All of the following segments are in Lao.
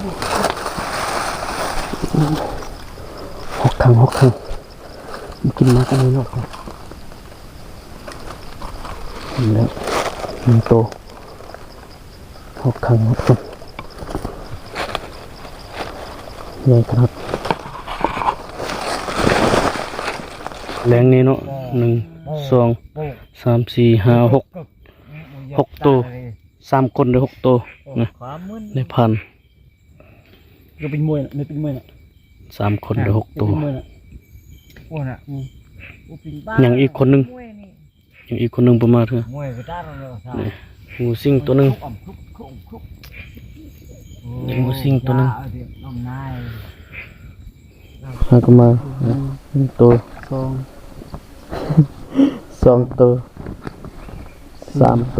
ຮອກຄັງ ຮອກຄັງ ກິນມາກັນເລີຍເນາະ. ແລ້ວໜຶ່ງໂຕ ຮອກຄັງ ຮອກຄັງ ໃຫຍ່ຂະໜາດ ແລງນີ້ເນາະ ໜຶ່ງ ສອງ ສາມ ສີ່ ຫ້າ ຫົກ ຫົກໂຕ ສາມຄົນໄດ້ຫົກໂຕນະ ໄດ້ຜ່ານ. ສາມຄົນໄດ້ຫົກໂຕ ຍັງອີກຄົນໜຶ່ງ ຍັງອີກຄົນໜຶ່ງບໍ່ມາເທື່ອ. ນີ້ ງູສິງໂຕໜຶ່ງ ງູສິງໂຕໜຶ່ງ ຫາກະມາ ໜຶ່ງໂຕ ສອງ ສອງໂຕ ສາມໂຕ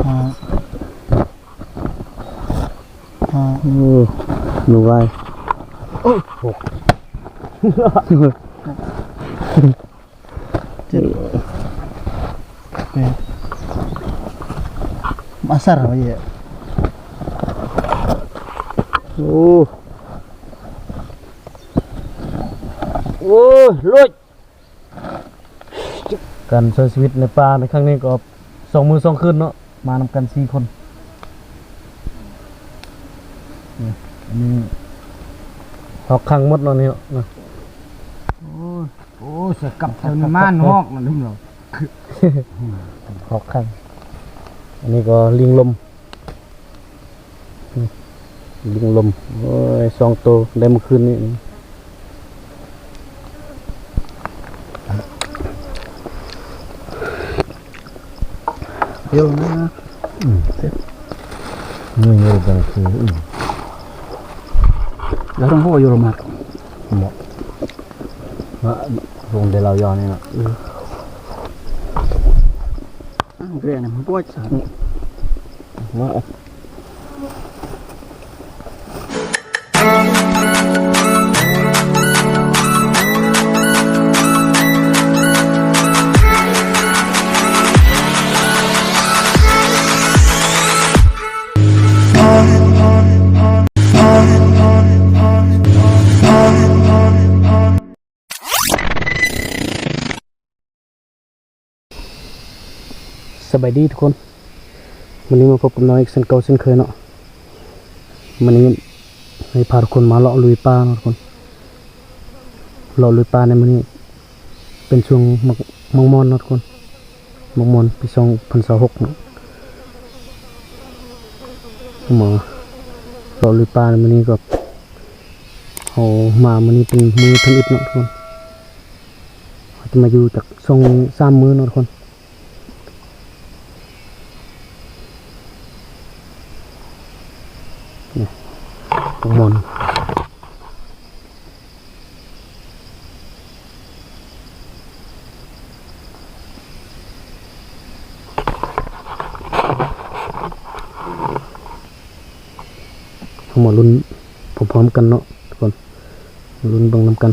ຫ້າ ຫ້າ ໂອ້ ໜູວາຍ ໂອ້ ຫົກ ເຈັດ ແປດ ມາສັດເອົາເຍ ໂອ້ ໂອ້ຍ ລຸຍ. ການໃຊ້ຊີວິດໃນປ່າໃນຄັ້ງນີ້ກໍສອງມື້ສອງຄືນເນາະ ມານຳກັນສີ່ຄົນ. ນີ້ ອັນນີ້ຮອກຄັງໝົດເນາະ ນີ້ເນາະ. ໂອ້ຍ ໂອ້ຍ ສະກັບແຖວນີ້ມານຮອກນະ ລຸງເນາະ. ຮອກຄັງ ອັນນີ້ກໍລິງລົມ. ອືມ ລິງລົມ ໂອ້ຍ ສອງໂຕໄດ້ມື້ຄືນນີ້. ເອີນະ ອືມ ນີ້ຢູ່ເປັນຄື ອືມ ລະທັງຫົວຢູ່ລະມັດ ເໝາະ ມາລົງໄດ້ລາວຢາວນີ້ນະ. ເອີ ເອີ ເລື່ອງນັ້ນບໍ່ໃຊ່ ມາ. ສະບາຍດີທຸກຄົນ ມື້ນີ້ມາພົບກັບນ້ອງອີກເຊັ່ນເກົ່າເຊັ່ນເຄີຍເນາະ. ມື້ນີ້ໃຫ້ພາທຸກຄົນມາເລາະລຸຍປ່າເນາະທຸກຄົນ ເລາະລຸຍປ່າໃນມື້ນີ້ເປັນຊ່ວງໝາກ ໝາກມ່ອນເນາະທຸກຄົນ ໝາກມ່ອນປີສອງພັນຊາວຫົກເນາະ. ມາເລາະລຸຍປ່າໃນມື້ນີ້ກໍ ເຮົາມາມື້ນີ້ເປັນມື້ທຳອິດເນາະທຸກຄົນ. ເຮົາຈະມາຢູ່ຈັກສອງສາມມື້ເນາະທຸກຄົນ. ນີ້ ໝາກມ່ອນ ເຮົາມາລຸ້ນພ້ອມໆກັນເນາະທຸກຄົນ ມາລຸ້ນເບິ່ງນຳກັນ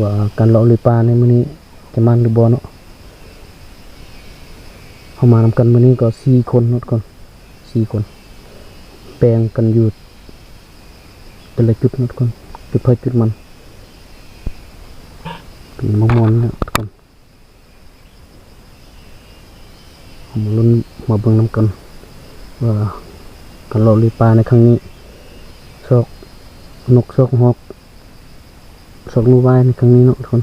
ວ່າການເລາະລຸຍປ່າໃນມື້ນີ້ຈະໝານຫຼືບໍ່ເນາະ. ເຮົາມານຳກັນມື້ນີ້ກໍສີ່ຄົນເນາະທຸກຄົນ ສີ່ຄົນ ແບ່ງກັນຢູ່ແຕ່ລະຈຸດເນາະທຸກຄົນ ຈຸດໃຜຈຸດມັນ ເປັນໝາກມ່ອນເນາະທຸກຄົນ. ເຮົາມາລຸ້ນມາເບິ່ງນຳກັນວ່າການເລາະລຸຍປ່າໃນຄັ້ງນີ້ ຊອກນົກຊອກຮອກ ຊອກໜູວາຍໃນຄັ້ງນີ້ເນາະທຸກຄົນ.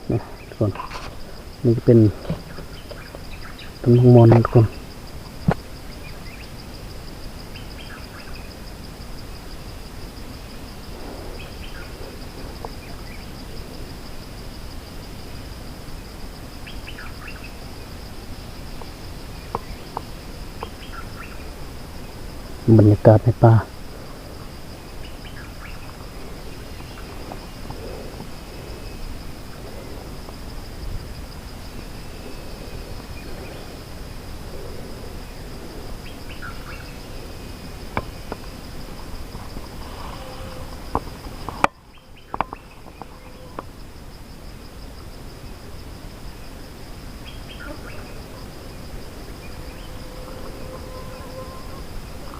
ນີ້ທຸກຄົນ ນີ້ຈະເປັນຕົ້ນໝາກມ່ອນເນາະທຸກຄົນ. ບັນຍາກາດໃນປ່າ. ເ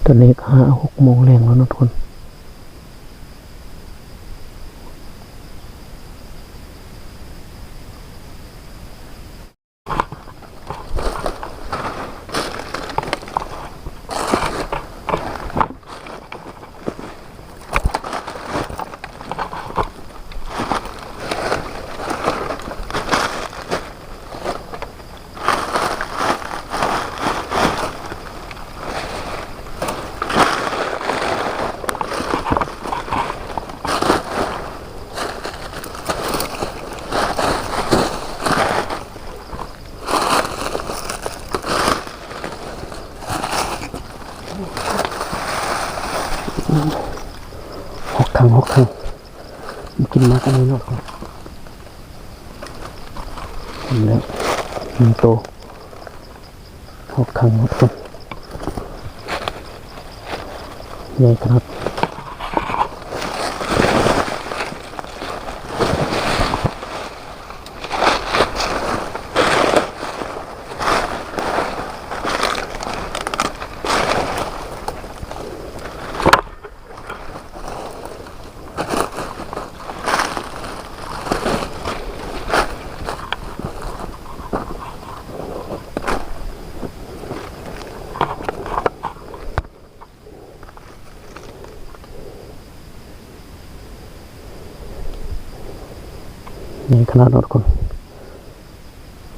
ຕອນນີ້ກໍຫ້າຫົກໂມງແລງແລ້ວເນາະທຸກຄົນ. ຫົກຄັ້ງ ຫົກຄັ້ງ ກິນມາກອັນນີ້ເນາະ. ເຫັນແລ້ວ ໜຶ່ງໂຕ ຫົກຄັ້ງ ຫົກຄັ້ງ ໃຫຍ່ຂະໜາດ. ໃຫຍ່ຂະໜາດເນາະທຸກຄົນ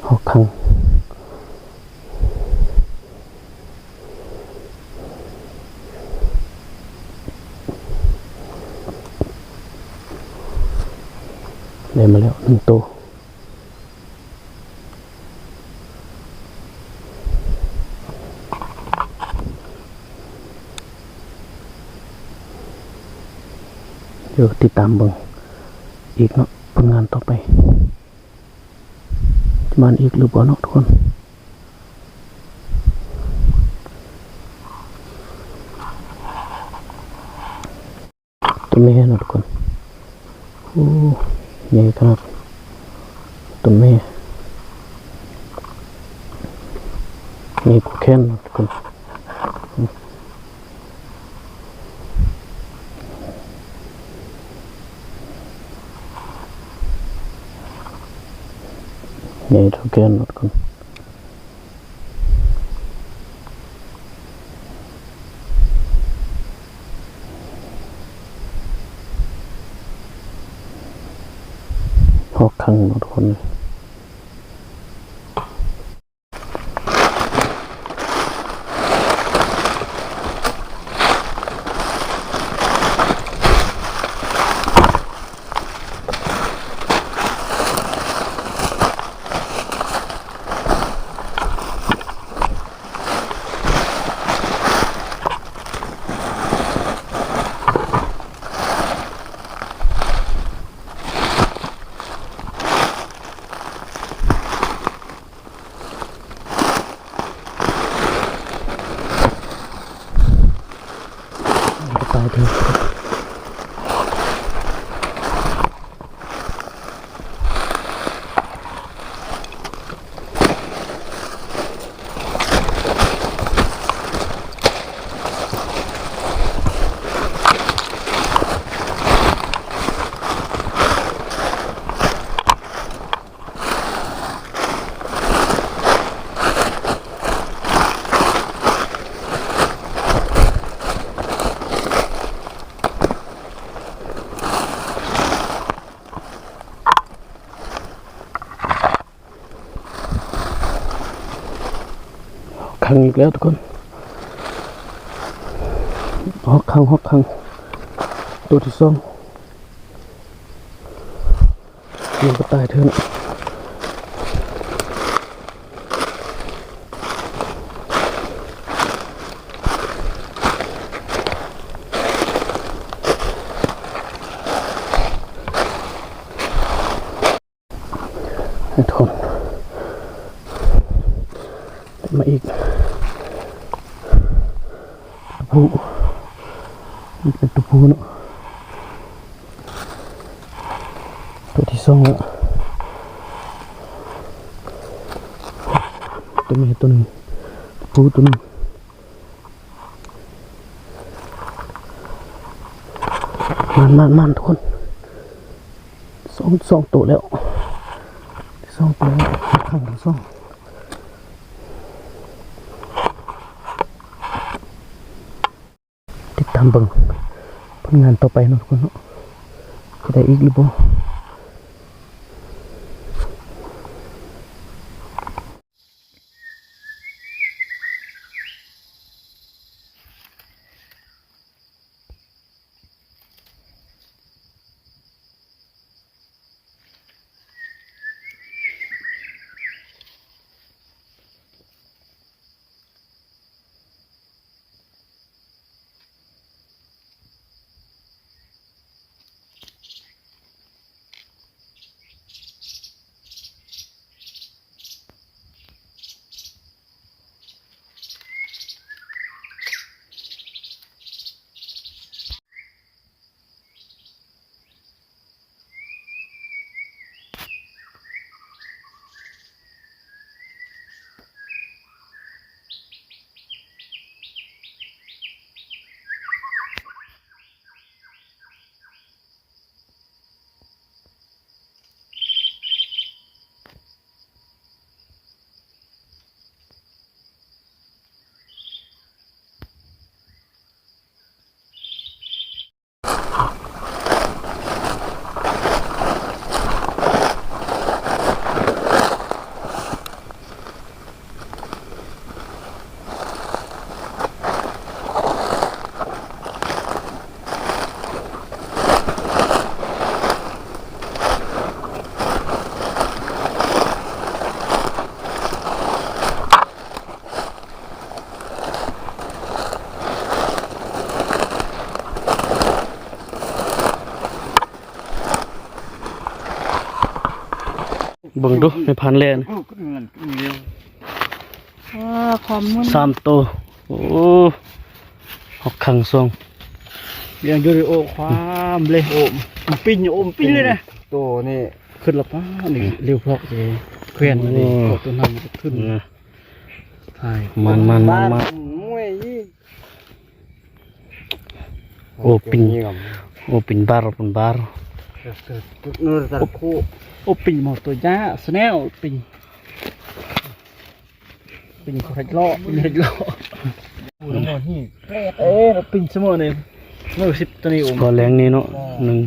ຫົກຄັ້ງ. ໄດ້ມາແລ້ວໜຶ່ງໂຕ. ດຽວຕິດຕາມເບິ່ງອີກເນາະ ຜົນງານຕໍ່ໄປ ຈະມາອີກຫຼືບໍ່ເນາະທຸກຄົນ. ຕົວແມ່ເນາະທຸກຄົນ. ໂອ້ ໃຫຍ່ຂະໜາດ ຕົວແມ່ ໃຫຍ່ກວ່າແຂ້ນເນາະທຸກຄົນ. ໃຫຍ່ເທົ່າແຂ້ນເນາະທຸກຄົນ. ຮອກຄັງເນາະທຸກຄົນ. ຮອກຄັງອີກແລ້ວທຸກຄົນ. ຮອກຄັງ ຮອກຄັງ ໂຕທີສອງ. ມັນກໍຕາຍເທື່ອນະ. ໃຫ້ທຸກຄົນ ໄດ້ມາອີກ ຕົວຜູ້ ນີ້ເປັນຕົວຜູ້ເນາະ ຕົວທີສອງແລ້ວ ຕົວແມ່ຕົວໜຶ່ງ ຕົວຜູ້ຕົວໜຶ່ງ. ມານ ມານ ມານ ທຸກຄົນ ສອງ ສອງໂຕແລ້ວ ສອງໂຕແລ້ວ ຂ້າງທັງສອງ. ຕິດຕາມເບິ່ງຜົນງານຕໍ່ໄປເນາະທຸກຄົນເນາະ ຊິໄດ້ອີກຫຼືບໍ່. ເບິ່ງດູ ແມ່ພັນແລ່ນ ອາ ຄວາມມັນ ສາມໂຕ. ໂອ້ ຮອກຄັງສອງ ລ້ຽງຢູ່ດີ ໂອ້ ຄວາມເລຍ ໂອ້ ມັນປິ່ນ ໂອ້ ມັນປິ່ນເລີຍນະ ໂຕນີ້ ຂຶ້ນລະປ້າ ນີ້ ອືມ ລຽວພອກຊິແຂວນ ໂອ້ ນີ້ ເກາະຕົ້ນນ້ຳມັນກໍຂຶ້ນ ອືມ ມານ ມານ ມານ ມານ ໂອ້ ປິ່ນ ໂອ້ ປິ່ນບາດ ປິ່ນບາດ ໂອ້ ປິ່ນມາໂຕຍາ ສະແນວ ປິ່ນ ປິ່ນເຂົາເຮັດລໍ້ ເຮັດລໍ້ ເອີ ປິ່ນສະເໝີນີ້ ມື້ສິບໂຕນີ້ ໂອ້ ພໍແລງນີ້ເນາະ ໜຶ່ງ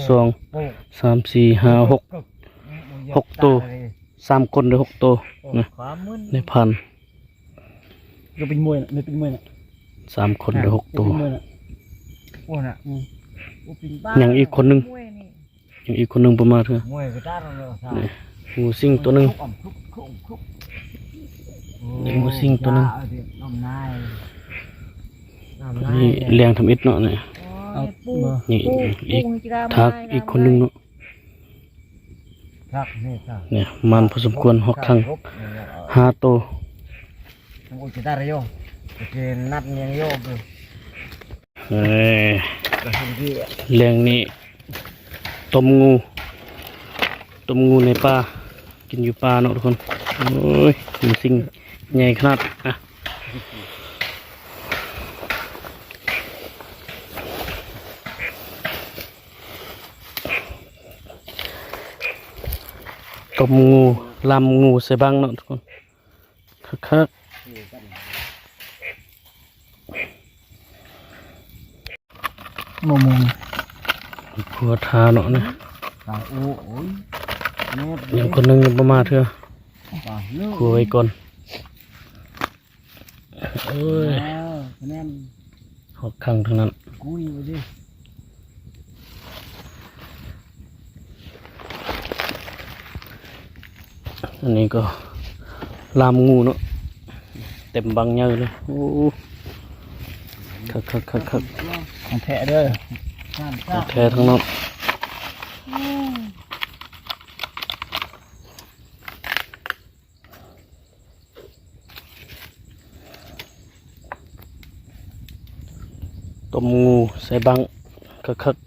ສອງ ສາມ ສີ່ ຫ້າ ຫົກ ຫົກໂຕ ສາມຄົນໄດ້ຫົກໂຕນະ ໃນພັນ ກໍເປັນມວຍນະ ເປັນມວຍນະ ສາມຄົນໄດ້ຫົກໂຕ ເປັນມວຍນະ ໂອ້ນະ ອືມ ຍັງອີກຄົນໜຶ່ງ ຍັງອີກຄົນໜຶ່ງບໍ່ມາເທື່ອ ມວຍກໍຕາມແລ້ວ ນີ້ ໝູຊິງໂຕໜຶ່ງ ນີ້ ໝູຊິງໂຕໜຶ່ງ ນີ້ລ້ຽງທຳອິດເນາະ ນີ້ ນີ້ອີກ ທາກອີກຄົນໜຶ່ງເນາະ. ນີ້ ມັນພໍສົມຄວນ ຮອກຄັງຫ້າໂຕ ເອີ ແລງນີ້ຕົ້ມງູ ຕົ້ມງູໃນປ່າ ກິນຢູ່ປ່າເນາະທຸກຄົນ ໂອ້ຍ ມີສິ່ງໃຫຍ່ຂະໜາດ ອ່ະ ຕົ້ມງູ ລຳງູໃສ່ບັ້ງເນາະທຸກຄົນ ຄັກໆ ມະມ່ວງ ຄົວທາເນາະນີ້ ຕາຍ ໂອ້ຍ ຍັງຄົນໜຶ່ງຍັງບໍ່ມາເທື່ອ ຄົວໄວ້ກ່ອນ. ໂອ້ຍ ຮອກຄັງທັງນັ້ນ ກຸຍໄວ້ເດ້ ອັນນີ້ກໍລຳງູເນາະ ເຕັມບັ້ງໃຫຍ່ເລີຍ ໂອ້ ຄັກໆໆໆ ຂອງແທ້ເດີ ຂອງແທ້ທັງນັ້ນ. ຕົ້ມງູໃສ່ບັ້ງຄັກໆ.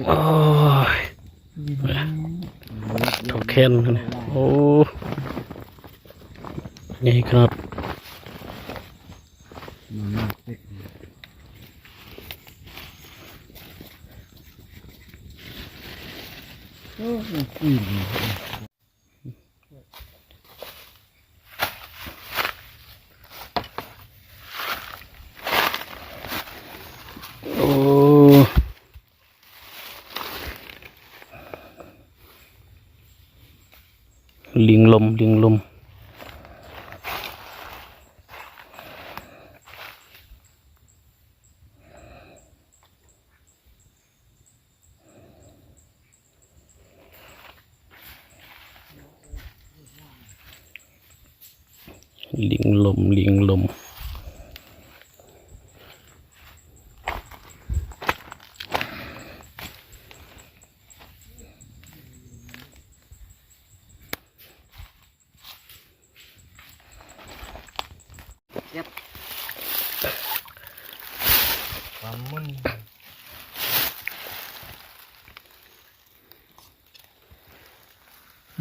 ໂອ້ຍ. ນີ້ ນີ້ ນີ້ ແຂນ. ໂອ້ ໃຫຍ່ຂະໜາດ. ໂອ້ ລິງລົມ ລິງລົມ. ລິງລົມ ລິງລົມ. ເຈັບ ປາໝຶນ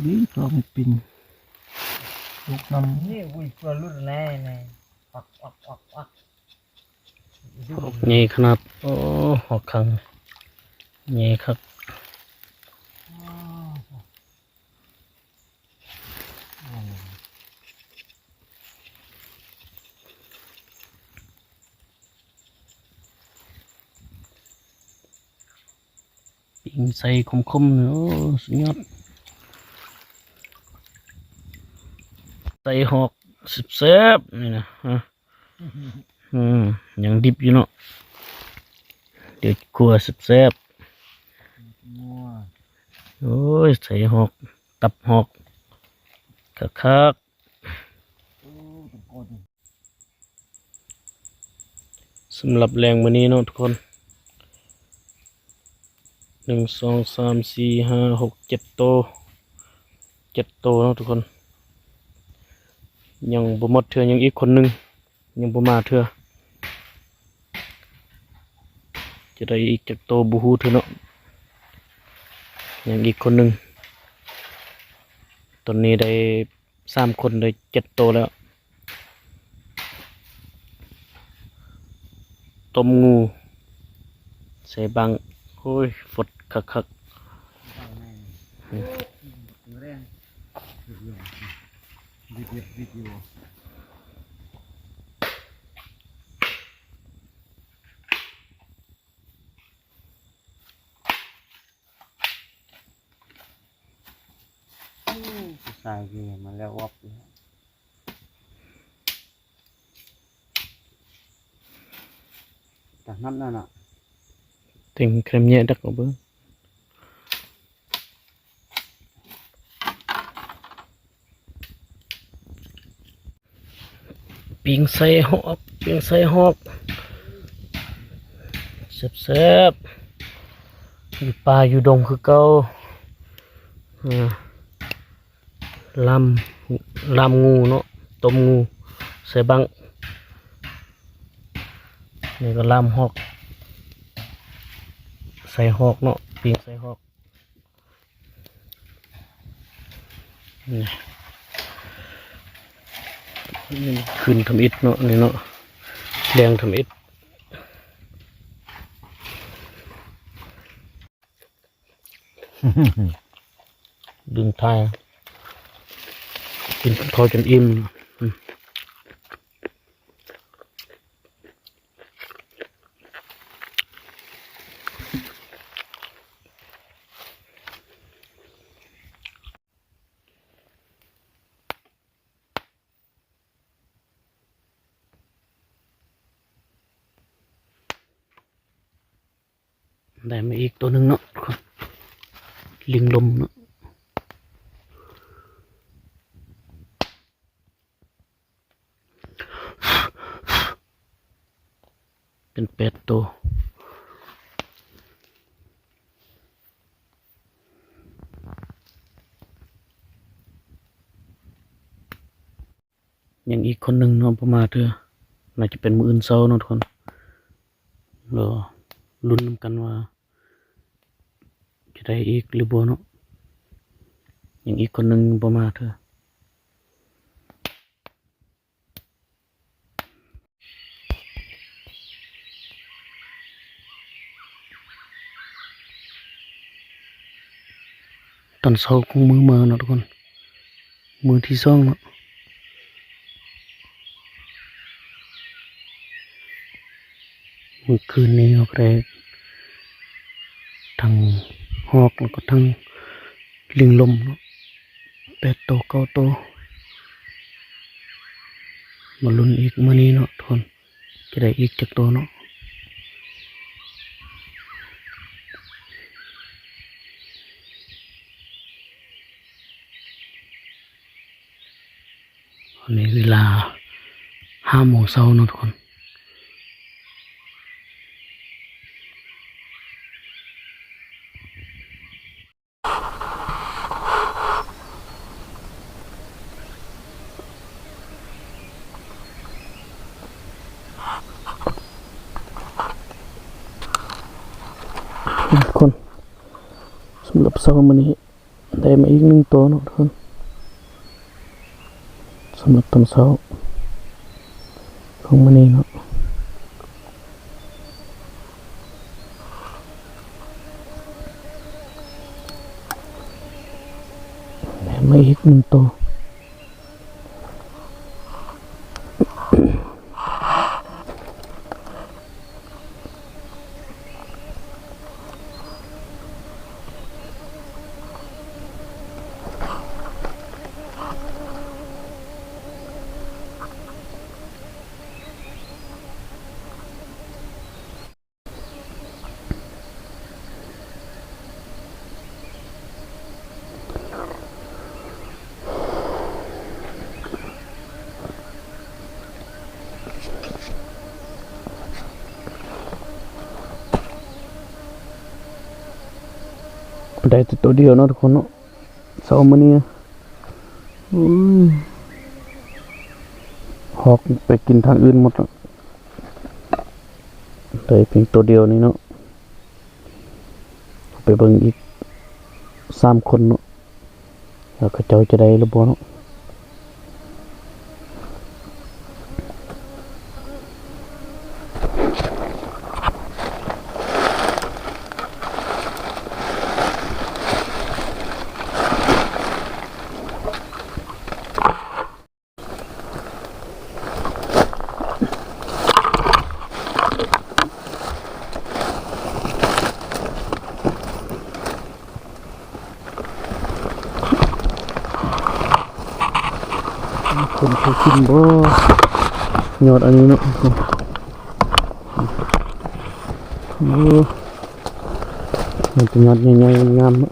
ນີ້ສອງປິ່ນ ລູກນຳ ນີ້ ອຸ້ຍ ຕົວຫຼຸດແນ່ໆ ອອກ ອອກ ອອກ ອອກ. ຫອກໃຫຍ່ຂະໜາດ. ໂອ້ ຫອກຄັງ ໃຫຍ່ຄັກ. ປີ້ງໃສ່ຂົມໆ ໂອ້ ສຸດຍອດ. ໃສ່ຫອກແຊບໆ ນີ້ນະ. ອືມ ຍັງດິບຢູ່ເນາະ ດຽວຂົ້ວແຊບໆ. ໂອ້ຍ ໃສ່ຫອກ ຕັບຫອກ ຄັກໆ. ສຳລັບແລງມື້ນີ້ເນາະທຸກຄົນ ໜຶ່ງ ສອງ ສາມ ສີ່ ຫ້າ ຫົກ ເຈັດໂຕ ເຈັດໂຕເນາະທຸກຄົນ. ຍັງບໍ່ໝົດເທື່ອ ຍັງອີກຄົນໜຶ່ງ ຍັງບໍ່ມາເທື່ອ ຈະໄດ້ອີກຈັກໂຕບໍ່ຮູ້ເທື່ອເນາະ. ຍັງອີກຄົນໜຶ່ງ ຕອນນີ້ໄດ້ສາມຄົນ ໄດ້ເຈັດໂຕແລ້ວ. ຕົ້ມງູໃສ່ບັ້ງ. ໂອ້ຍ ຟົດຄັກໆ. ຜູ້ຊາຍເວມາແລ້ວອອບຢູ່ ຕານັບນັ້ນນະ ເຕັງແຄມແຍະດັກອອກເບິ່ງ. ປີ້ງໃສ່ຫອກ ປີ້ງໃສ່ຫອກ ແຊບໆ ຢູ່ປ່າຢູ່ດົງຄືເກົ່າ. ອາ ລາມ ລາມງູເນາະ ຕົ້ມງູໃສ່ບັ້ງ. ນີ້ກໍລາມຫອກ ໃສ່ຫອກເນາະ ປີ້ງໃສ່ຫອກ. ນີ້ ຄືນທຳອິດເນາະ ນີ້ເນາະ ແລງທຳອິດ. ດຶງທ້າຍ ກິນເຂົ້າຈົນອີ່ມ. ໄດ້ມາອີກໂຕໜຶ່ງເນາະ ລິງລົມເນາະ. ເປັນແປດໂຕ. ຍັງອີກຄົນໜຶ່ງເນາະ ບໍ່ມາເທື່ອ. ໜ້າຈະເປັນມື້ອື່ນເຊົ້າເນາະທຸກຄົນ. ລໍລຸ້ນນຳກັນວ່າ ຈະໄດ້ອີກຫຼືບໍ່ເນາະ. ຍັງອີກຄົນໜຶ່ງບໍ່ມາເທື່ອ. ຕອນເຊົ້າຂອງມື້ມາເນາະທຸກຄົນ ມື້ທີສອງເນາະ. ມື້ຄືນນີ້ເຮົາກໍໄດ້ທັງຮອກ ແລ້ວກໍທັງ ລິງລົມເນາະ ແປດໂຕເກົ້າໂຕ. ມາລຸ້ນອີກມື້ນີ້ເນາະທຸກຄົນ ຈະໄດ້ອີກຈັກໂຕເນາະ. ອັນນີ້ເວລາຫ້າໂມງເຊົ້າເນາະທຸກຄົນ. ທຸກຄົນ ສຳລັບເຊົ້າມື້ນີ້ ໄດ້ມາອີກໜຶ່ງໂຕເນາະທຸກຄົນ ສຳລັບຕອນເຊົ້າຂອງມື້ນີ້ເນາະ ໄດ້ມາອີກໜຶ່ງໂຕ. ໄດ້ແຕ່ໂຕດຽວເນາະທຸກຄົນເນາະ ເຊົ້າມື້ນີ້ນະ. ອືມ ຮອກໄປກິນທາງອື່ນໝົດແລ້ວ. ໄດ້ພຽງໂຕດຽວນີ້ເນາະ ໄປເບິ່ງອີກສາມຄົນເນາະ ວ່າເຂົາເຈົ້າຈະໄດ້ຫຼືບໍ່ເນາະ. ຄົນເຂົາກິນບໍ່ ຍອດອັນນີ້ເນາະ ໂອ້ ມັນເປັນຍອດໃຫຍ່ໆ ງາມໆ ເນາະ.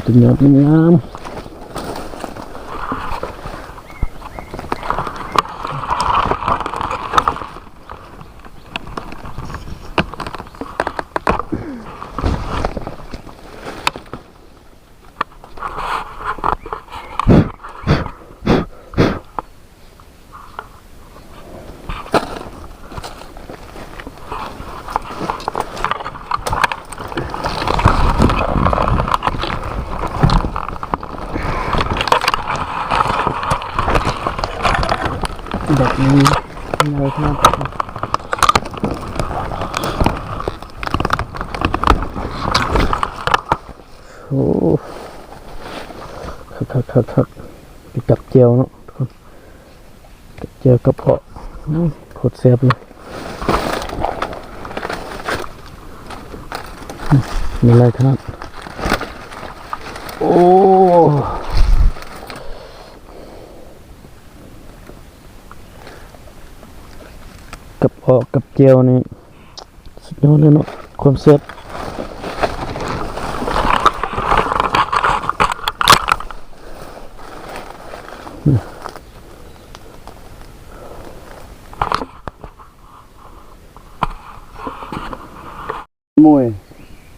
ເປັນຍອດງາມ. ແບບນີ້ງ່າຍຂະໜາດ. ໂອ້ ຄັກໆໆ ໄປກັບແຈ່ວເນາະ ກັບແຈ່ວກັບເອາະ ໂຄດແຊບເລີຍ. ນີ້ຫຼາຍຂະໜາດ ໂອ້ ກັບເອາະກັບແຈ່ວນີ້ ສຸດຍອດເລີຍເນາະ ຄວາມແຊບ. ໂອ້ຍ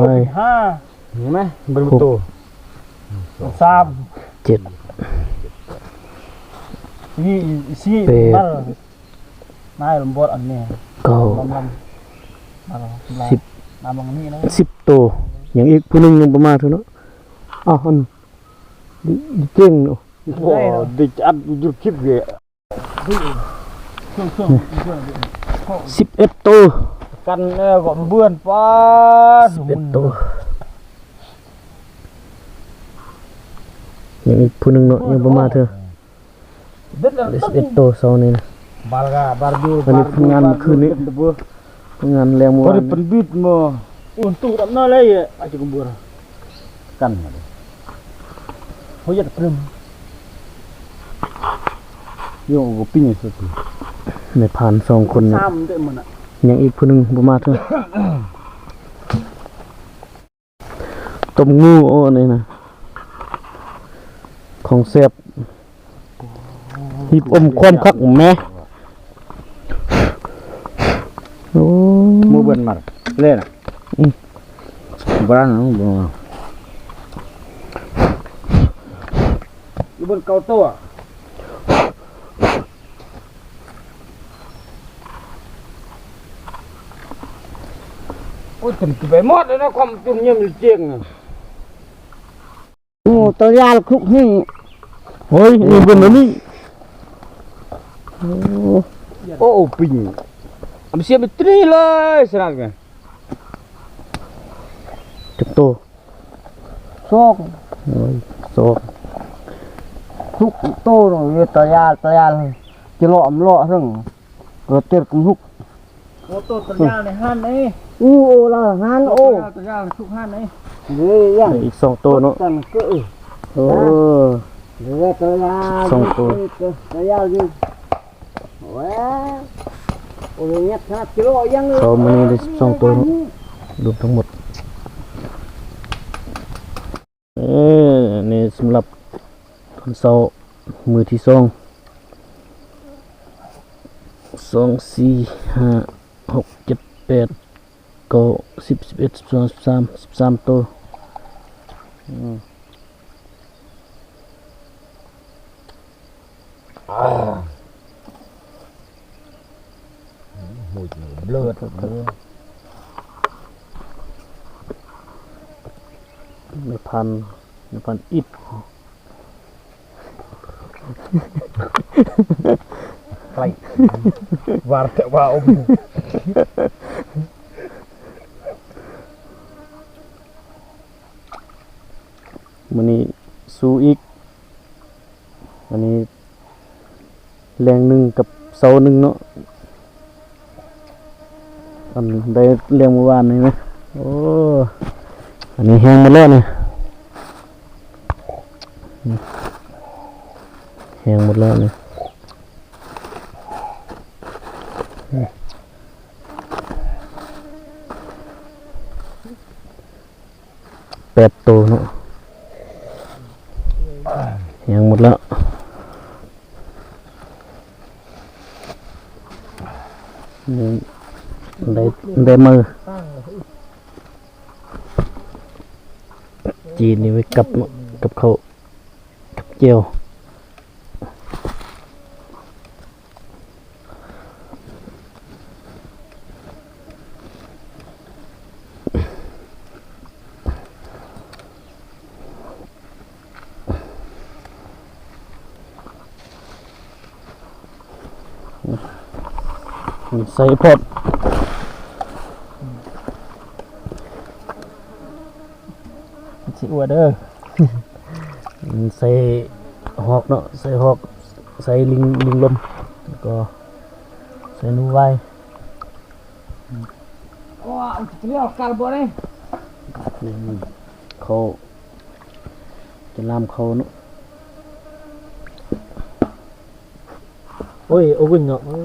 ວາຍ ຫ້າ ເຫັນໄໝ? ເບິ່ງໂຕ ສາມ ເຈັດ ສີ່ ສີ່ ແປດ ມາ ມາລຳບອດອັນນີ້ ເກົ້າ ລຳ ລຳ ມາລຳ ສິບ ມາບັງນີ້ນະ ສິບໂຕ. ຍັງອີກຜູ້ໜຶ່ງຍັງບໍ່ມາເທື່ອເນາະ. ອ້າວ ອັນ ເກັ່ງເນາະ ບໍ່ໄດ້ອັດຢູ່ຄລິບເດ. ສິບເອັດໂຕ ກັນແລ້ວກໍເບືອນປາ ສິບເອັດໂຕ. ຍັງອີກຜູ້ໜຶ່ງເນາະ ຍັງບໍ່ມາເທື່ອ. ເບັດລະ ສິບເອັດໂຕເຊົ້ານີ້ນະ ບາລະກາ ບາລະຢູ່ ອັນນີ້ຜົນງານມື້ຄືນນີ້ ຜົນງານແລງມື້ວານນີ້ ເປັນບິດມາ ອຸນຕຸດຳນາເລີຍ ອາດຈະກຳບົວ ກັນມາເດ້ ເຮົາຢາກປຶມ ໂຍກກໍປີ້ງສຸດ ນາຍພານສອງຄົນນີ້ ສາມເດ້ມັນນະ ຍັງອີກຜູ້ໜຶ່ງບໍ່ມາເທື່ອ. ຕົ້ມງູ ໂອ້ ນີ້ນະ ຂອງແຊບ ຮີບອົມຄວາມຄັກແມ. ໂອ້ ໝູ່ເບິ່ນມາເລີຍນະ ອື ບ້ານເຮົາບໍ່ ຢູ່ເບິ່ນເກົ້າໂຕ. ໂອ້ຍ ເຕັມໄປໝົດເລີຍນະ ຄວາມຈຸ່ມຍຳຈຽງນະ. ໂອ້ ຕາຢາລະຄຸກນີ້ ໂອ້ຍ ນີ້ເບິ່ງອັນນີ້ ໂອ້ ໂອ້ ປິງ ອຳເສຍໄປຕຣີເລີຍ ສະໜັດແມ. ຈັກໂຕ? ສອງ ໂອ້ຍ ສອງ ທຸກໂຕເນາະ ຕາຢາ ຕາຢາ ຈະເລາະ ມາເລາະເຖິງ ກໍເຕັດກັນທຸກ ໂອ້ ໂຕ ຕາຢາໃນຫັ້ນເດ້ ອູ້ ໂອ້ ລະຫັ້ນ ໂອ້ ຕາຢາ ຕາຢາ ທຸກຫັ້ນເດ້ ເດ້ ຍັງ ອີກສອງໂຕເນາະ ກັນກໍ ເອີ ໂອ້ ເດ້ ຕາຢາ ສອງໂຕ ຕາຢາຢູ່. ວ້າ ໂອ້ຍ ຍັດຂະໜາດກິໂລຍັງເລີຍ ເຊົ້າມື້ນີ້ໄດ້ສິບສອງໂຕເນາະ ລວມທັງໝົດ. ເອີ ນີ້ສຳລັບຕອນເຊົ້າມື້ທີສອງ ສອງ ສີ່ ຫ້າ ຫົກ ເຈັດ ແປດ ເກົ້າ ສິບ ສິບເອັດ ສິບສອງ ສິບສາມ ສິບສາມໂຕ. ອືມ ຫູດເລີດ ແມ່ພັນ ແມ່ພັນອິດ ໄປ ວາດແຕ່ວ່າອົມ ມື້ນີ້ສູ້ອີກ ອັນນີ້ແລງໜຶ່ງກັບເຊົ້າໜຶ່ງເນາະ ອັນໄດ້ແລງມື້ວານນີ້ນະ. ໂອ້ ອັນນີ້ແຫ້ງໝົດແລ້ວນີ້ ແຫ້ງໝົດແລ້ວນີ້. ແປດໂຕເນາະ ແຫ້ງໝົດແລ້ວ. ໄດ້ ໄດ້ມື້ ຈີນນີ້ໄວ້ກັບເນາະ ກັບເຂົ້າ ກັບແຈ່ວ. ໃສ່ພອດ ຊິອວດເດີ ໃສ່ຮອກເນາະ ໃສ່ຮອກ ໃສ່ລິງ ລິງລົມ ແລ້ວກໍໃສ່ໜູໄວ. ເຂົ້າ ຈະລາມເຂົ້າເນາະ. ໂອ້ຍ ໂອວິນເນາະ ເອີ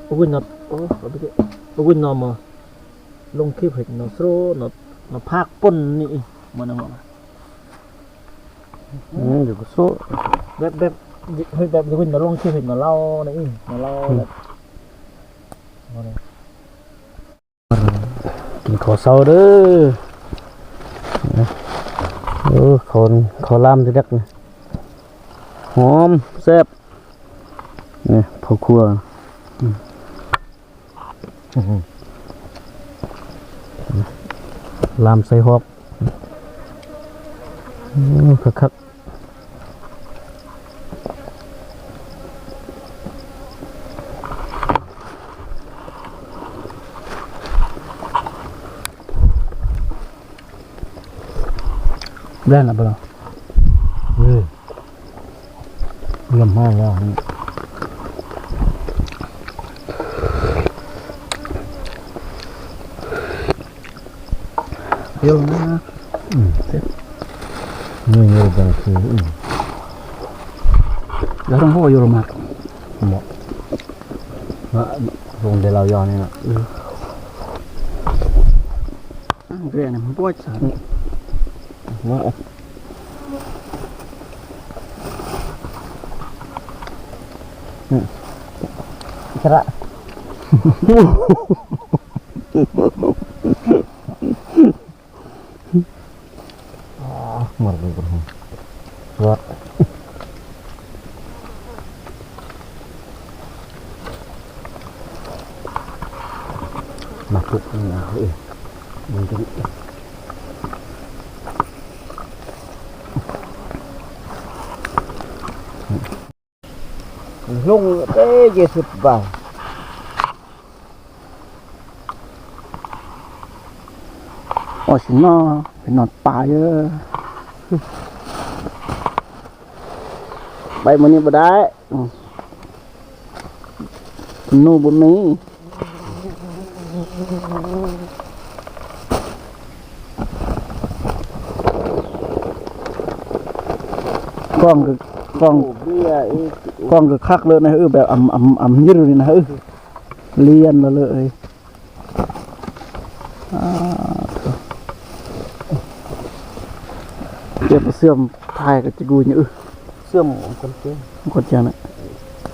ໂອວິນເນາະ ໂອ້ ໂອວິນເນາະ ມາລົງຄລິບເຮັດເນາະ ໂຊເນາະ ມາພາກປົນນີ້ ມານຳ ອືມ ດຽວກໍໂຊ ແບບ ແບບ ເຮັດແບບໂອວິນເນາະ ລົງຄລິບເຮັດເນາະ ເລົ່ານີ້ ມາເລົ່າ ອືມ ແບບ ກິນເຂົ້າເຊົ້າເດີ. ເອີ ເຂົ້າ ເຂົ້າລາມຕິດັກນີ້ ຫອມແຊບ ນີ້ ເຂົ້າຄົ່ວ ລາມໃສ່ຮອກ ຄັກໆ. ແລ່ນລະບໍ່ລະ ເອີ ລວມຫ້ອງແລ້ວ ເອີ ນະ ອືມ ເຈັບ ນີ້ ນີ້ ຈັງຄື ອືມ ແລ້ວຕ້ອງໂຫຢູ່ລະມັກ ເໝາະ ເນາະ ລົງແຕ່ລາວຢອນນີ້ນະ ອືມ. ອ່າ ແກນະ ມັນປ່ອຍສານ ມາ ອືມ ອິດສະຫຼະ ມັນກໍ ມາປຸກ ເອີ ມັນຈະ ລົງເຕເຢສຸດບາ ໂອ້ຍ ຊິນອນ ໄປນອນປ່າເດີ ໄປມື້ນີ້ບໍ່ໄດ້ ອືມ ໜູບໍ່ມີ ກ້ອງກໍ ກ້ອງ ກ້ອງກໍຄັກເລີຍນະ ເອີ ແບບອຳ ອຳ ອຳຍືດນີ້ນະ ເອີ ລຽນລະເລີຍ. ອ່າ ເກັບເສື່ອມ ຖ່າຍກັບຈິກູຍ ເອີ ເສື່ອມຂອງຄົນເກັ່ງ ຄົນເກັ່ງນະ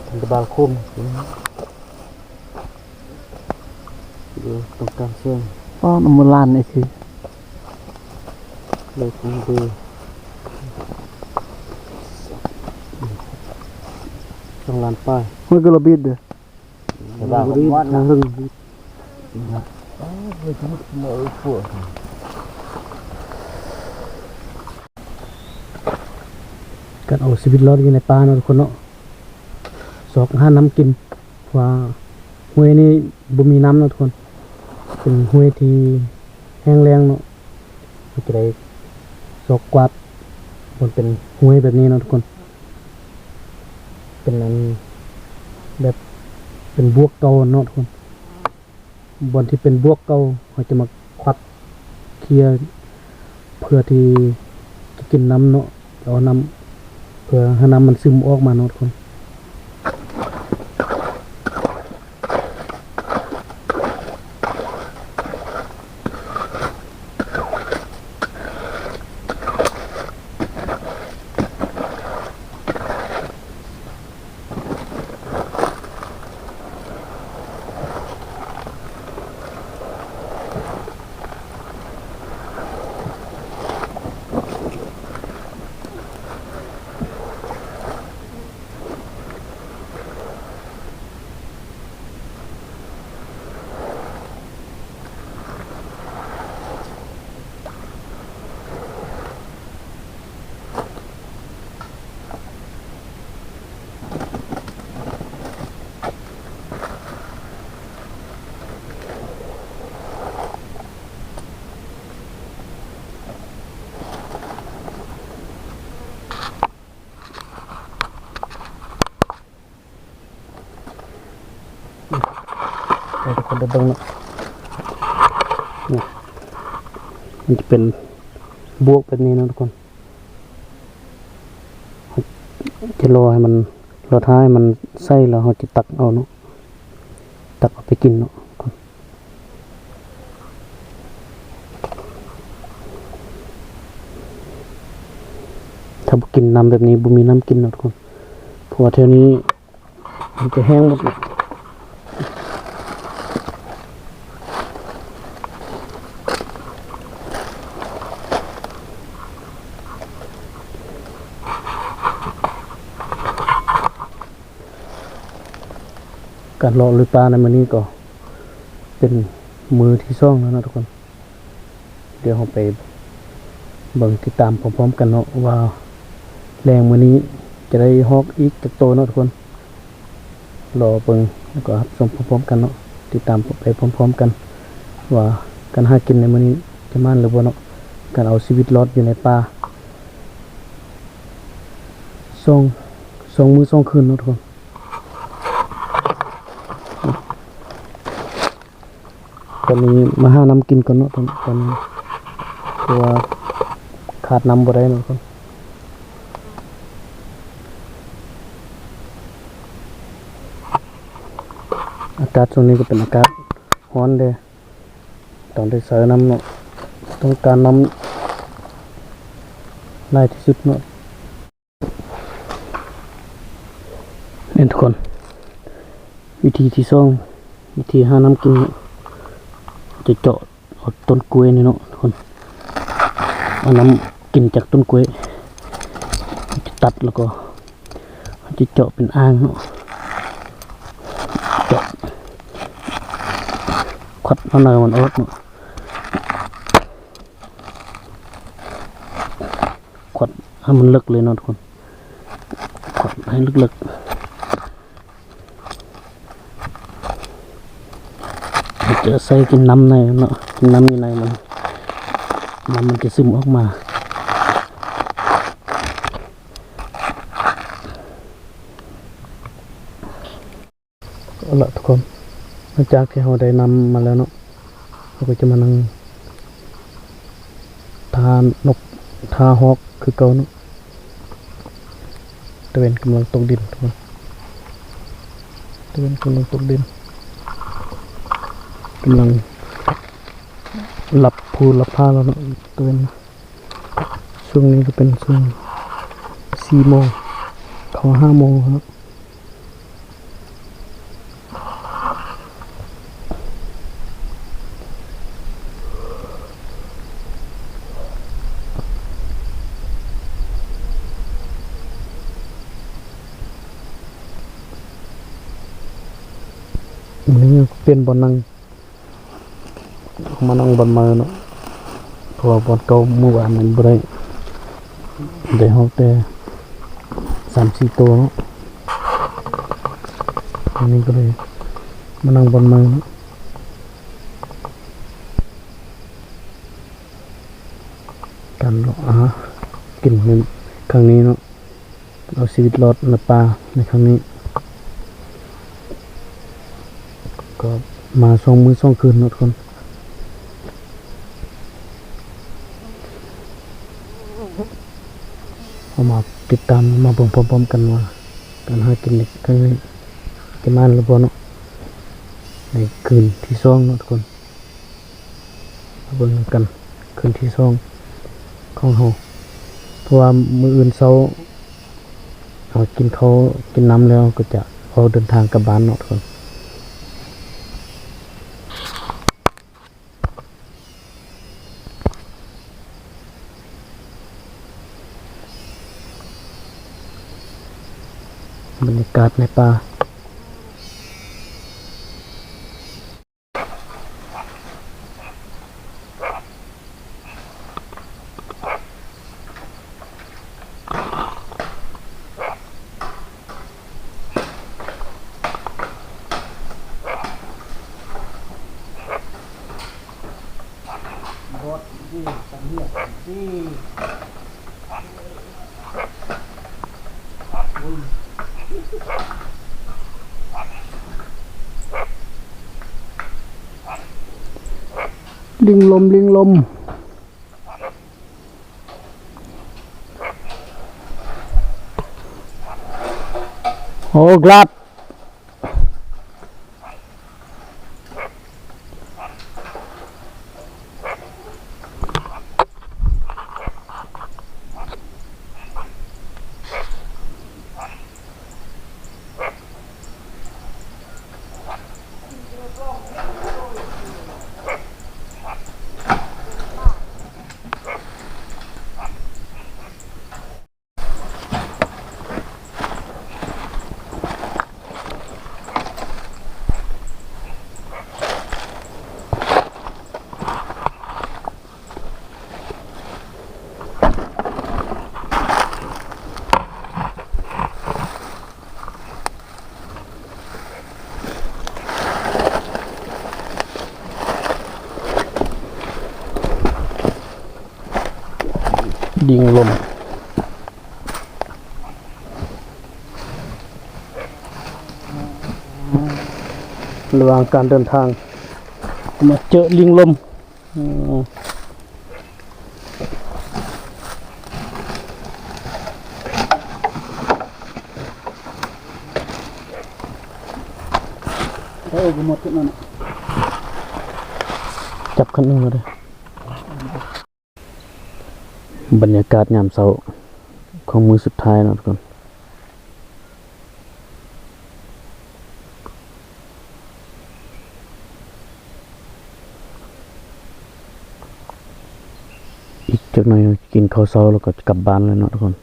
ທັນຕະບານໂຄມ ເອີ ຕ້ອງການເຊື່ອງ ປ້ອນເອົາມືລ້ານນີ້ຄື ເລີຍຄົງເດີ ສອງລ້ານປາຍ ມັນກໍລະບິດເດີ. ການເອົາຊີວິດລອດຢູ່ໃນປ່າເນາະທຸກຄົນເນາະ ຊອກຫານ້ຳກິນ ເພາະວ່າຫ້ວຍນີ້ບໍ່ມີນ້ຳເນາະທຸກຄົນ ເປັນຫ້ວຍທີ່ແຫ້ງແລ້ງເນາະ. ເຮົາຈະໄດ້ຊອກກວາດບ່ອນເປັນຫ້ວຍແບບນີ້ເນາະທຸກຄົນ ເປັນອັນ ແບບເປັນບວກເກົ່າເນາະທຸກຄົນ ບ່ອນທີ່ເປັນບວກເກົ່າ ເຮົາຈະມາຄວັດເຄຍ ເພື່ອທີ່ຈະກິນນ້ຳເນາະ ເອົານ້ຳ ເພື່ອໃຫ້ນ້ຳມັນຊຶມອອກມາເນາະທຸກຄົນ. ໂອ້ ເຮົາໄດ້ເບິ່ງເນາະ ນີ້ ມັນຈະເປັນບວກແບບນີ້ເນາະທຸກຄົນ. ຈະລໍໃຫ້ມັນ ລໍຖ້າໃຫ້ມັນໃສແລ້ວ ເຮົາຈະຕັກເອົາເນາະ ຕັກເອົາໄປກິນເນາະ. ຖ້າບໍ່ກິນນ້ຳແບບນີ້ ບໍ່ມີນ້ຳກິນເນາະທຸກຄົນ ເພາະວ່າແຖວນີ້ມັນຈະແຫ້ງໝົດ. ການເລາະລຸຍປ່າໃນມື້ນີ້ກໍເປັນມື້ທີສອງແລ້ວເນາະທຸກຄົນ. ດຽວເຮົາໄປເບິ່ງຕິດຕາມພ້ອມໆກັນເນາະ ວ່າແລງມື້ນີ້ຈະໄດ້ຮອກອີກຈັກໂຕເນາະທຸກຄົນ. ລໍເບິ່ງ ແລ້ວກໍຮັບຊົມພ້ອມໆກັນເນາະ ຕິດຕາມໄປພ້ອມໆກັນ ວ່າການຫາກິນໃນມື້ນີ້ຈະໝານຫຼືບໍ່ເນາະ ການເອົາຊີວິດລອດຢູ່ໃນປ່າ ສອງ ສອງມື້ສອງຄືນເນາະທຸກຄົນ. ຕອນນີ້ມາຫານ້ຳກິນກ່ອນເນາະ ຕອນ ຕອນນີ້ ເພາະວ່າຂາດນ້ຳບໍ່ໄດ້ເນາະທຸກຄົນ. ອາກາດຊ່ວງນີ້ກໍເປັນອາກາດຮ້ອນເດ້ ຕ້ອງໄດ້ໃສ່ນ້ຳເນາະ ຕ້ອງການນ້ຳຫຼາຍທີ່ສຸດເນາະ. ນີ້ທຸກຄົນ ວິທີທີສອງ ວິທີຫານ້ຳກິນ ຈະເຈາະເອົາຕົ້ນກ້ວຍນີ້ເນາະທຸກຄົນ ເອົານ້ຳກິນຈາກຕົ້ນກ້ວຍ ຈະຕັດແລ້ວກໍຈະເຈາະເປັນອ່າງເນາະ ເຈາະຄວັດເອົານ້ຳມັນອອກເນາະ. ຂວດໃຫ້ມັນເລິກເລີຍເນາະທຸກຄົນ ຂວດໃຫ້ເລິກໆ ຈະໃສ່ກິນນ້ຳໃນເນາະ ກິນນ້ຳຢູ່ໃນມັນ ນ້ຳມັນຈະຊຶມອອກມາ. ເອົາລະທຸກຄົນ ຫຼັງຈາກທີ່ເຮົາໄດ້ນ້ຳມາແລ້ວເນາະ ເຮົາກໍຈະມານັ່ງຖ້ານົກ ຖ້າຮອກຄືເກົ່າເນາະ. ຕາເວັນກຳລັງຕົກດິນທຸກຄົນ ຕາເວັນກຳລັງຕົກດິນ ກຳລັງຫຼັບພູຫຼັບຜາແລ້ວເນາະ ຕາເວັນ. ຊ່ວງນີ້ກໍເປັນຊ່ວງສີ່ໂມງ ເຂົ້າຫ້າໂມງແລ້ວ. ນີ້ເປັນບ່ອນນັ່ງ ມານັ່ງບ່ອນໃໝ່ເນາະ ເພາະວ່າບ່ອນເກົ່າມື້ວານນີ້ບໍ່ໄດ້ ໄດ້ຮອກແຕ່ສາມສີ່ໂຕເນາະ ອັນນີ້ກໍເລີຍມານັ່ງບ່ອນໃໝ່ເນາະ. ການເລາະຫາກິນໃນຄັ້ງນີ້ເນາະ ເອົາຊີວິດລອດໃນປ່າໃນຄັ້ງນີ້ ກໍມາສອງມື້ສອງຄືນເນາະທຸກຄົນ. ເຮົາມາຕິດຕາມ ມາເບິ່ງພ້ອມໆກັນວ່າ ການຫາກິນໃນຄັ້ງນີ້ຈະໝານຫຼືບໍ່ເນາະ ໃນຄືນທີສອງເນາະທຸກຄົນ. ມາເບິ່ງນຳກັນຄືນທີສອງຂອງເຮົາ ເພາະວ່າມື້ອື່ນເຊົ້າເຮົາກິນເຂົ້າກິນນ້ຳແລ້ວ ກໍຈະອອກເດີນທາງກັບບ້ານເນາະທຸກຄົນ. ບັນຍາກາດໃນປ່າ. ໂອ້ຍ ລິງລົມ ລິງລົມ ໂອ້ ກລາບ. ລິງລົມ ລະຫວ່າງການເດີນທາງ ມາເຈີລິງລົມ. ອືມ ເອີ ບໍ່ໝົດເທົ່ານັ້ນ ຈັບຄັນໜຶ່ງເລີຍ. ບັນຍາກາດຍາມເຊົ້າຂອງມື້ສຸດທ້າຍເນາະທຸກຄົນ. ອີກຈັກໜ່ອຍກິນເຂົ້າເຊົ້າແລ້ວກໍກັບບ້ານແລ້ວເນາະທຸກຄົນ.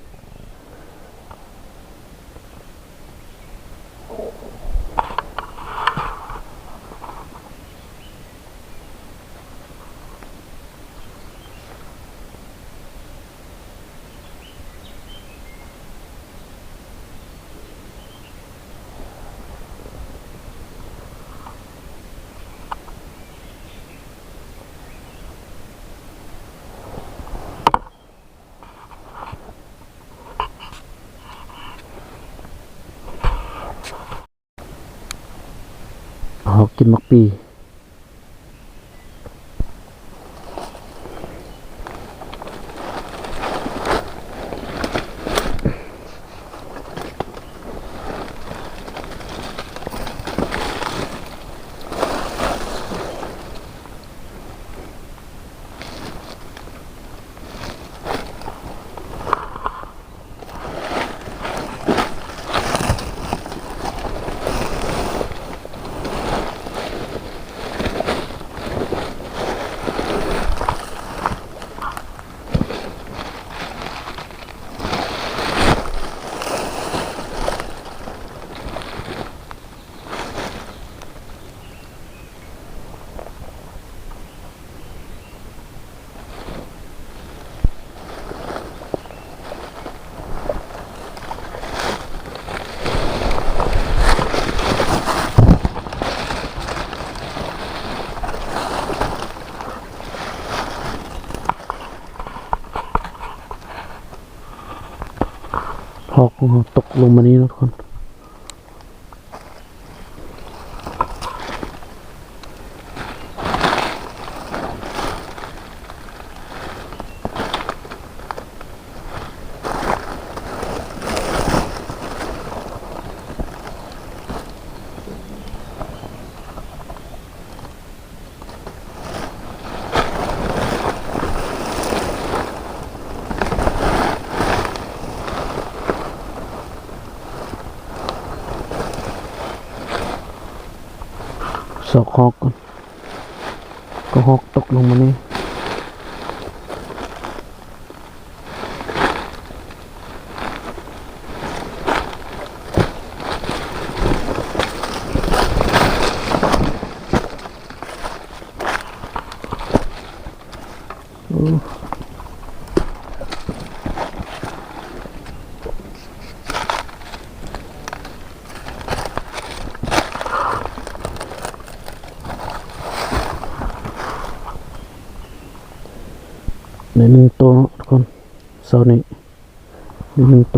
ເຮົາກິນໝາກປີ. ຮອກຂອງເຮົາຕົກລົງມານີ້ເນາະທຸກຄົນ. ຊອກຮອກກ່ອນ ກໍຮອກຕົກລົງມານີ້. ໂອ້ ໄດ້ໜຶ່ງໂຕເນາະທຸກຄົນ ເຊົ້ານີ້. ໜຶ່ງໂຕ.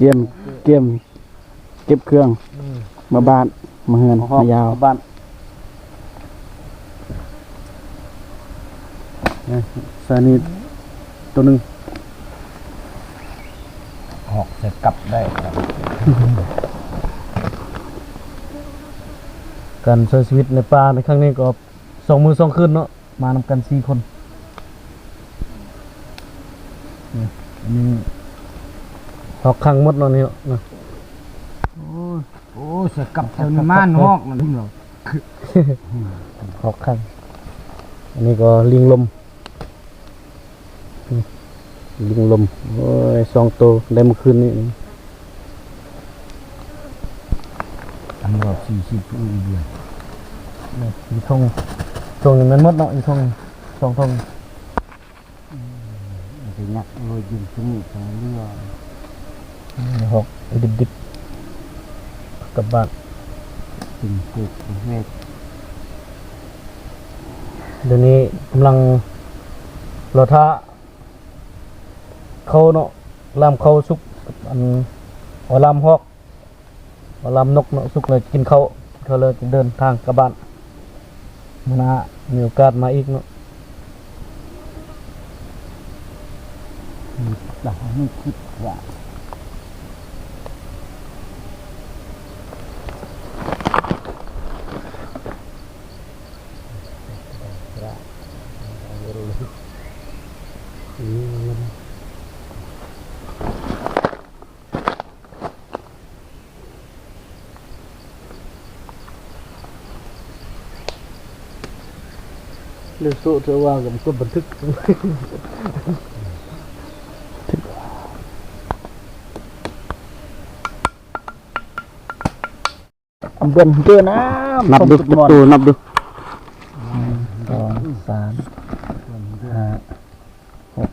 ກຽມ ກຽມເກັບເຄື່ອງ ອືມ ເມືອບ້ານ ເມືອເຮືອນ ເອົາຮອກ ມາຢາວ ເອົາບ້ານ ນີ້ ໃສ່ນີ້ໂຕໜຶ່ງ ຮອກໃສ່ກັບໄດ້ ການໃຊ້ຊີວິດໃນປ່າໃນຄັ້ງນີ້ກໍສອງມື້ສອງຄືນເນາະ. ມານຳກັນສີ່ຄົນ ນີ້ ອັນນີ້ຮອກຂັງໝົດເນາະ ນີ້ເນາະ ໂອ້ຍ ໂອ້ຍ ໃສ່ກັບແຖວນີ້ມານຮອກນັ້ນເນາະ ຮອກຂັງ ອັນນີ້ກໍລິງລົມ ອືມ ລິງລົມ ໂອ້ຍ ສອງໂຕ ໄດ້ມື້ຄືນນີ້ ອັນລອດສີ່ສິບ ອີກເດືອນ ນີ້ ອີກຖົງ ຖົງນີ້ແມ່ນໝົດເນາະ ອີກຖົງ ສອງຖົງ ອືມ ມັນຈະຍັກເລີຍ ຢືນຊະນິດເຫຼືອ ນີ້ ຮອກດິບໆ ກັບບ້ານ ກິນເຮັດ ເຮັດ ດຽວນີ້ກຳລັງລໍຖ້າ ເຂົ້າເນາະ ລາມເຂົ້າສຸກ ອັນ ເອົາລາມຮອກ ເອົາລາມນົກເນາະ ສຸກແລ້ວກິນເຂົ້າ ເຂົ້າແລ້ວຈະເດີນທາງກັບບ້ານ ມື້ໜ້າມີໂອກາດມາອີກເນາະ ມີ ມີຄິດວ່າ ເລື່ອງໂຊະເທື່ອວ່າກັບຄົນບັນທຶກ ເບິ່ງເດີນະ ນັບດູ ນັບດູ ໜຶ່ງ ສອງ ສາມ ຫ້າ ຫົກ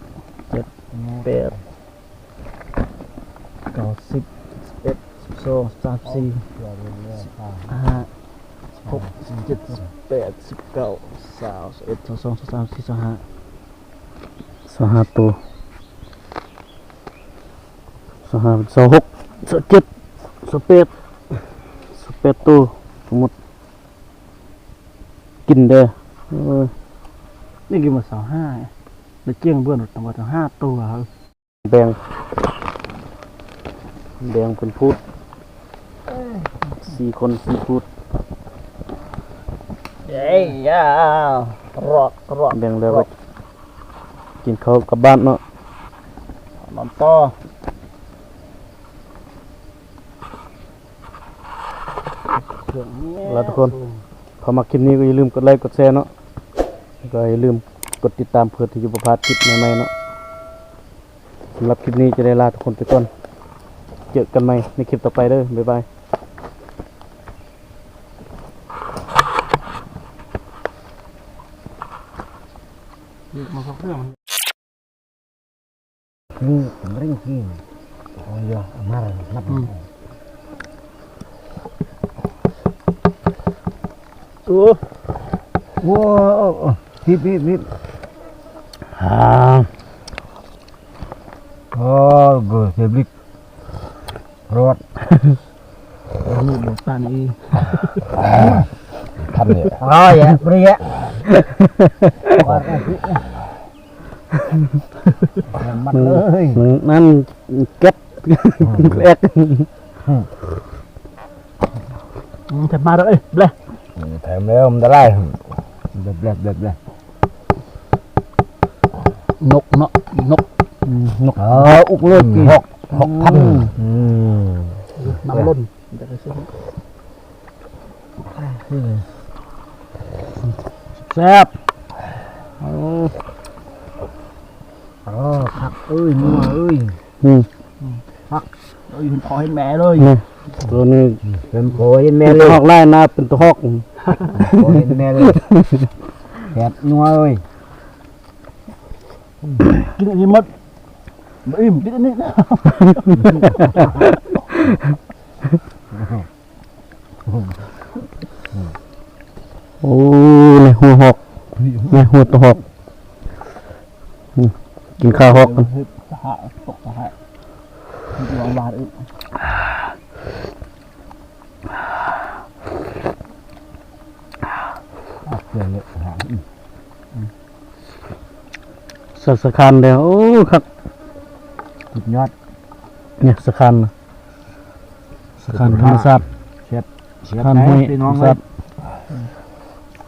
ເຈັດ ແປດ ເກົ້າ ສິບ ສິບເອັດ ສິບສອງ ສິບສາມ ສິບສີ່ ສິບຫ້າ ສິບຫົກ ສິບເຈັດ ສິບແປດ ສິບເກົ້າ ຊາວ ຊາວເອັດ ຊາວສອງ ຊາວສາມ ຊາວສີ່ ຊາວຫ້າ ຊາວຫ້າໂຕ ຊາວຫ້າ ຊາວຫົກ ຊາວເຈັດ ຊາວແປດ ຊາວແປດໂຕທັງໝົດ ກິນເດີ ເອີ ນີ້ກິນໝົດຊາວຫ້າ ໄດ້ກ້ຽງເບິ່ງ ຕັ້ງວ່າຊາວຫ້າໂຕ ແບ່ງ ແບ່ງເປັນພູດ ເອີ ສີ່ຄົນສີ່ພູດ ເຢ້ ຢາ ຣອກ ຣອກ ແບ່ງແລ້ວກໍກິນເຂົ້າກັບບ້ານເນາະ ນອນຕໍ່ ລາທຸກຄົນ ຖ້າມັກຄລິບນີ້ກໍຢ່າລືມກົດໄລ້ກົດແຊເນາະ ແລ້ວກໍຢ່າລືມກົດຕິດຕາມເພື່ອທີ່ຈະບໍ່ພາດຄລິບໃໝ່ໆເນາະ. ສຳລັບຄລິບນີ້ຈະໄດ້ລາທຸກຄົນໄປກ່ອນ ເຈີກັນໃໝ່ໃນຄລິບຕໍ່ໄປເດີ ບາຍບາຍ. ນີ້ ມັນເລື່ອງທີ່ ໂອ້ຍ ມານັບ ອືມ ໂອ້ ໂອ້ ໂອ້ ຜິດ ຜິດ ຜິດ ອ່າ ໂອ້ ເກີດເສຍບລິກ ຮອດ ໂອ້ ບໍ່ປານນີ້ ທັນນີ້ ໂອ້ຍ ບໍ່ໄດ້ ມັນເລີຍ ມັນນັ້ນເກັບ ແອກ ອືມ ແຖມມາເດີ ເອີຍ ແບ ອືມ ແຖມແລ້ວ ມັນໄດ້ຫຼາຍ ແບ ແບ ແບ ແບ ນົກເນາະ ນົກ ອືມ ນົກ ເອີ ອຸກເລີຍ ອືມ ຫົກ ຫົກພັນ ອືມ ອືມ ນ້ຳລົ້ນ ແຊບ ໂອ້ ໂອ້ ຄັກເອີຍ ນົວເອີຍ ອືມ ຄັກ ເອີຍ ເຫັນພໍ່ເຫັນແມ່ເລີຍ ນີ້ ໂຕນີ້ ເປັນພໍ່ເຫັນແມ່ເລີຍ ເປັນຕາຮອກຫຼາຍນະ ເປັນຕາຮອກ ພໍ່ເຫັນແມ່ເລີຍ ແຊບ ນົວເອີຍ ກິນອັນນີ້ໝົດ ບໍ່ອີ່ມ ກິນອັນນີ້ ໂອ້ ໃນຫົວຮອກ ໃນຫົວຕາຮອກ ອືມ ກິນຄາຮອກ ສະຫະ ຕົກສະຫະ ບາດອີກ ເກືອເລະຫາງ ສະ ສະຄານເດ້. ໂອ້ ຄັກ ສຸດຍອດ ນີ້ສະຄານ ສະຄານທຳມະຊາດ ແຊບ ສະຄານຫ້ວຍ ພີ່ນ້ອງເອີຍ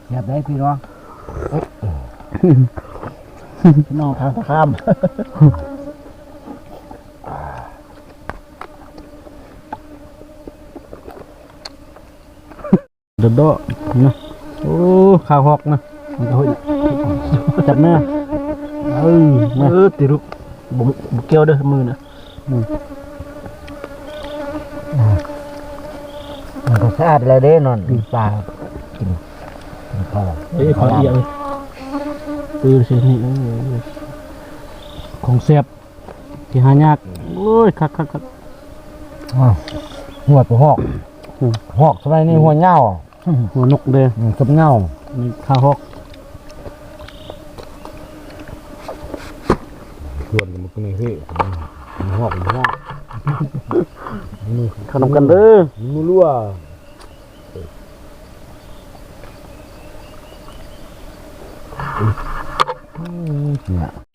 ແຊບເດ້ພີ່ນ້ອງ ພີ່ນ້ອງທາງສະຄານ ໂດດໆ ນະ ໂອ້ ຂາຮອກນະ ມັນກະຫົດ ຈັບແນ່ ເອີ ເອີ ຕິລູກ ບໍ່ ບໍ່ກ່ຽວເດີ້ມືນະ ອືມ ມັນກະສະອາດແລ້ວເດ້ ນອນ ອືມ ປາກິນ ກິນເຂົ້າ ເອີ ຂໍອີກ ເອີ ຕື່ນຊິນີ້ ເອີ ຂອງແຊບ ທີ່ຫາຍາກ ໂອ້ຍ ຄັກໆໆ ອ້າວ ຫົວປາຮອກ ອືມ ຮອກສະໄໝນີ້ ອືມ ຫົວຍາວ ຫົວນົກເດ້ ອືມ ສົບເຫງົ້າ ນີ້ຂາຮອກ ຊວນກັນມາກິນເຮີຍ ຮອກ ຮອກ ເຂົ້ານຳກັນເດີ ນັວ ອືມ ເນຍ